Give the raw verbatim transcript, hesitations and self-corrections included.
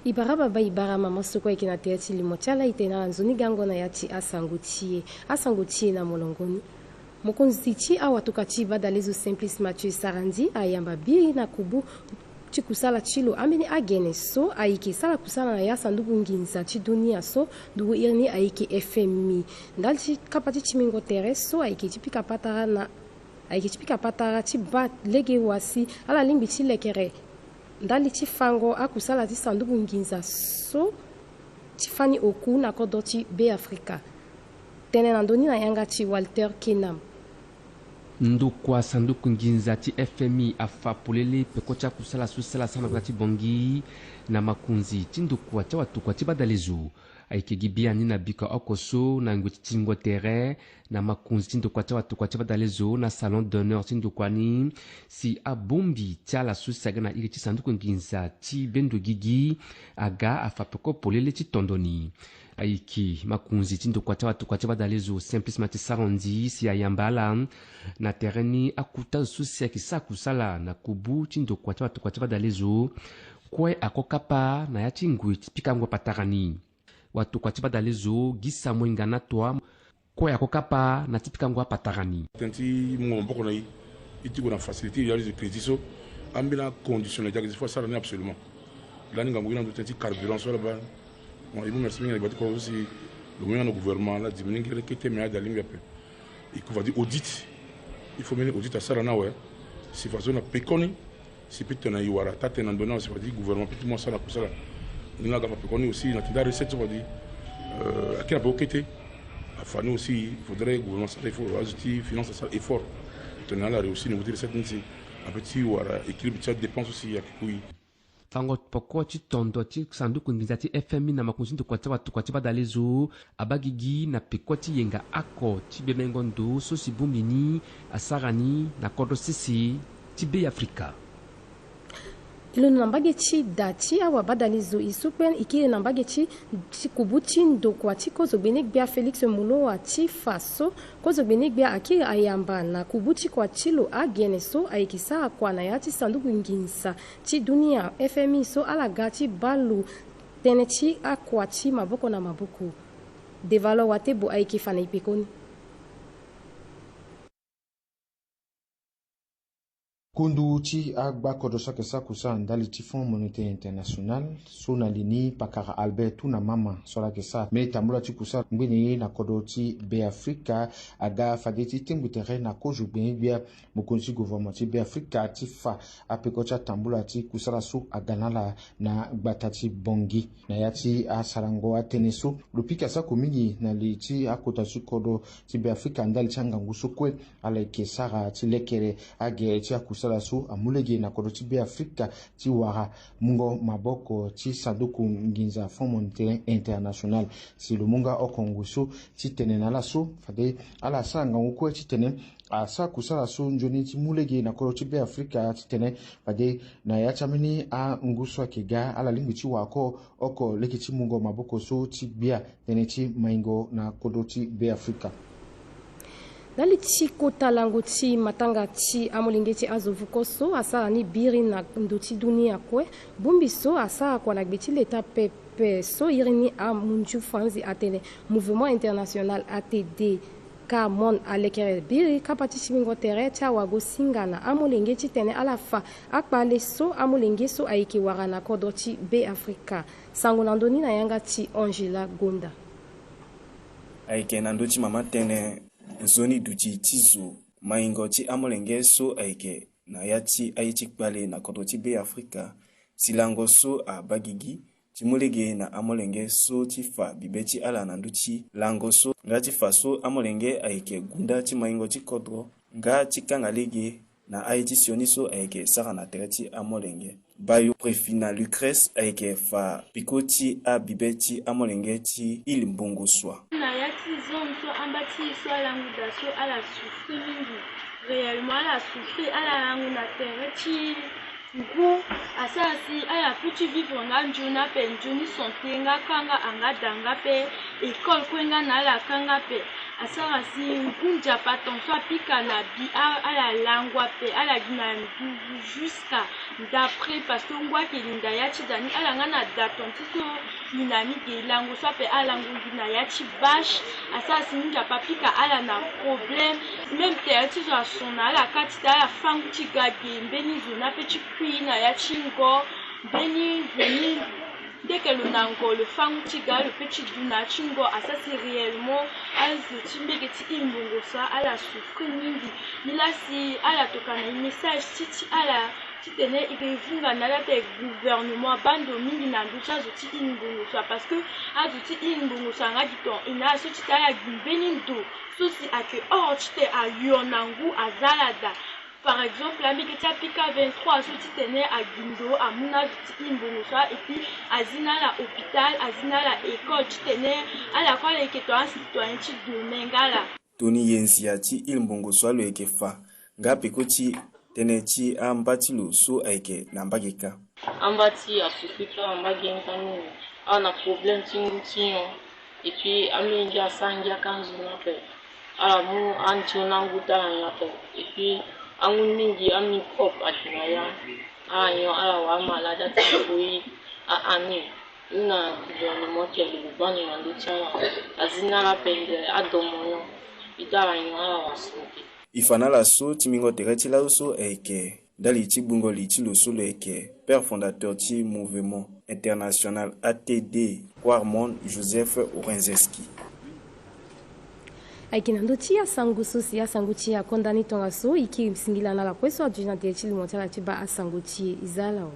E bara baba, e bara mama, so kue ayeke na tere ti limo ti ala, e tene na ala nzoni gango na ya ti asango ti e. Asango ti e na molongo ni. Mokonzi ti awatuka ti badalezo Simplice Mathieu Sarandji ayamba biri na kubu ti kusala ti lo ambeni agene so ayeke sara kusala na ya sanduku nginza ti dunia so ndugu iri ni ayeke F M I. Ndali ti kapa ti timbingo tere so ayeke ti pika patara na, ayeke ti pika patara ti baa lege wa si ala lingbi ti lekere ndali ti fango akusala ti sanduku nginza so ti fani oku na kodro ti Beafrika. Tene na ndö ni na yanga ti Walter Kenam. Ndokua sanduku nginza ti F M I afa polele peko ti akusala so si ala sara na gbata ti Bangui na makonzi ti ndokua ti awatokua ti badalezo. Ayeke gi biani na biko oko so na ngoi ti tingo tere na makonzi ti ndokua ti awatokua ti badalezo na salon d'honneur ti ndokua ni, si abongbi ti ala so si aga na iri ti sanduku nginza ti bendo gigi aga afa peko polele ti tondo ni. Ayeke makonzi ti ndokua ti awatokua ti badalezo Simplice Mathieu Sarandji si ayamba ala na tere ni akuta zo so si ayeke sara kusala na kubu ti ndokua ti awatokua ti badalezo. Kue ako kapa na ya ti ngoi ti pikango patara ni. Watokua ti badalezo Guy Samuel Nganatoa, kue ako kapa na ti pikango apatara ni. Tënë ti mungo maboko na e, e ti gue na facilité ya ti crédit so ambeni acondition na diagezi fo asara ni absolument. Lani ngangu ye na ndö tënë ti carburant so ala baa. Bon, e mu merci mingi na gba ti kodro so si lo mu yanga na gouvernement ala diminuer ngere kete me ada lingbi ape. E ku fade audit. Il faut mbeni audit asara ni awe. Si fadeso na pekoni si peut tongana e wara taa tënë na ndo ni awe si fade gouvernement peut ti mu asara na kusala. Ni laa aga fa pekoni aussi na tënë ti arecette so fade, euh, akiri na peko kete. Afa ni aussi il faudrait gouvernement asara effort, azo ti finance asara effort tongana ala réussi niveau ti recette ni si apeut ti wara équilibre ti adépense aussi ayeke kui. Fango peko ti tondo ti sanduku nginza ti F M I na makonzi ti ndokua ti awatokua ti badalezo abaa gigi na peko ti yenga oko ti bembengo ndo so si bongbi ni asara ni na kodro sese ti Beafrika. E londo na mbage ti da ti awabadalezo e so kpe e kiri na mbage ti, ti kubu ti ndokua ti kozo gbenegbia Félix Moloua ti fa so kozo gbenegbia akiri ayamba na kubu ti kua ti lo agene so ayeke sara kua na ya ti sanduku nginza ti dunia F M I so ala ga ti baa lo tënë ti akua ti maboko na maboko. Devalor Watebo ayeke fa na e pekoni. Kundu ti agba kodro so ayeke sara kusala ndali ti Fonds Monétaire International so na li ni pakara Albert Touna Mama so ala yeke sara mbeni tambula ti kusala ngbene ye na kodro ti Beafrika aga fade ti tengbi tere na kozo gbenegbia mokonzi ti gouvernement ti Beafrika ti fa apeko ti atambula ti kusala so aga na ala na gbata ti Bangui. Na ya ti asarango atënë so lo pika sako mingi na li ti akota ti kodro ti Beafrika ndali ti angangu so kue ala yeke sara ti lekere agere ti akusala so amu lege na kodro ti Beafrika ti wara mungo maboko ti sanduku nginza Fonds Monétaire International. Si lo mu nga oko ngoi so ti tene na ala so fade ala sara ngangu kue titene asara kusala so nzoni ti mu lege na kodro ti Beafrika titene fade na ya ti ambeni angu so ayeke ga ala lingbi ti wara oko oko lege ti mungo maboko so ti gbia tënë ti maingo na kodro ti Beafrika. Ndali ti kota lango ti matanga ti amolenge ti azo vuko so asara ni biri na ndo ti dunia kue, bongbi so asara kua na gbe ti leta pepe so iri ni amunzu fanzi atene Mouvement International A T D. Ka mon alekere biri kapa ti simingo tere ti awago singa na amolenge titene ala fa akpale so amolenge so ayeke wara na kodro ti Beafrika. Sango na ndö ni na yanga ti Angela Gonda. Ayeke na ndö ti mama tënë nzoni duti ti zo maingo ti amolenge so ayeke na ya ti aye ti kpale na kodro ti Beafrika, si lango so abaa gigi ti mu lege na amolenge so ti fa bibe ti ala na ndö ti lango so nga ti fa so amolenge ayeke gunda ti maingo ti kodro nga ti kanga lege na aye ti sioni so ayeke sara na tere ti amolenge. Bayo Prefina Lucrèce ayeke fa peko ti abibe ti amolenge ti Île Mbongo Soa. Na ya ti zone so amba ti e so alangu daa so ala souffrir mingi. Réellement ala souffrir, ala langu na tere ti Ngu asara si ala peut ti vivre nga nzoni ape, nzoni santé nga ka nga, anga da nga pe, école kue nga na ala ka nga pe. Asara si ngu nzapa ton so apika na bi a-, ala lango ape, ala gi na nduzu jusqu'à d'après, parce que ngu ayeke linda ya ti da ni, ala nga na da ton ti so ni na ni ge lango so ape, ala lango gi na ya ti bâche. Asara si ngu nzapa apika ala na problème. Même tere ti zo ason na ala ka ti tene ala fâ ngu ti ga ge, mbeni zo ni ape ti kui na ya ti ngo, mbeni zo ni ndeke lo na ngo, lo fâ ngu ti ga, lo peut ti du na ya ti ngo. Asara si réellement azo ti mbege ti Ilimbongo so ala souffrir mingi. Ni laa si ala tokua na e message ti, ti ala titene e ke vunga na ala tene gouvernement abâ ndo mingi na ndö ti azo ti Ilimbongo so, parce que azo ti Ilimbongo so anga gi ton e na ala so titene ala gi mbeni ndo so si ayeke hors titene ayo na ngu aza ala da. Par exemple, ambege ti apika vingt-trois so titene agi ndo amu na azo ti Ilimbongo so, et puis azi na ala hôpital, azi na ala école titene ala kue ala yeke to acitoyen ti demain nga laa. Toni ye nzia ti Ilimbongo so lo yeke fa nga peko ti tënë ti amba ti lo so ayeke na mbage kâ. Amba ti asusu ti ala mbage ni ka mingi. Ala na problème ti ngu ti nyon. Et puis amolenge asara ngia ka nzoni ape. Ala mu anzoni angu ti ala nyon ape. Et puis angu mingi, amicrobe ake na ya. Ala nyon, ala wara malade, ati na koi a-ani. Ni na gouvernement ti alobo bani na ndö ti ala. Azi na ala pendere adomo nyon. Ita ala nyon, ala wara santé. E fa na ala so ti mingo tere ti laso so ayeke ndali ti gbungo li ti lo so lo yeke père fondateur ti Mouvement International A T D Quarmond, Joseph Wresinski. Ayeke na ndö ti asango so si asango ti e akonda ni tongaso. E kiri singila na ala kue so aduti na tere ti limo ti ala ti baa asango ti e. E za ala o.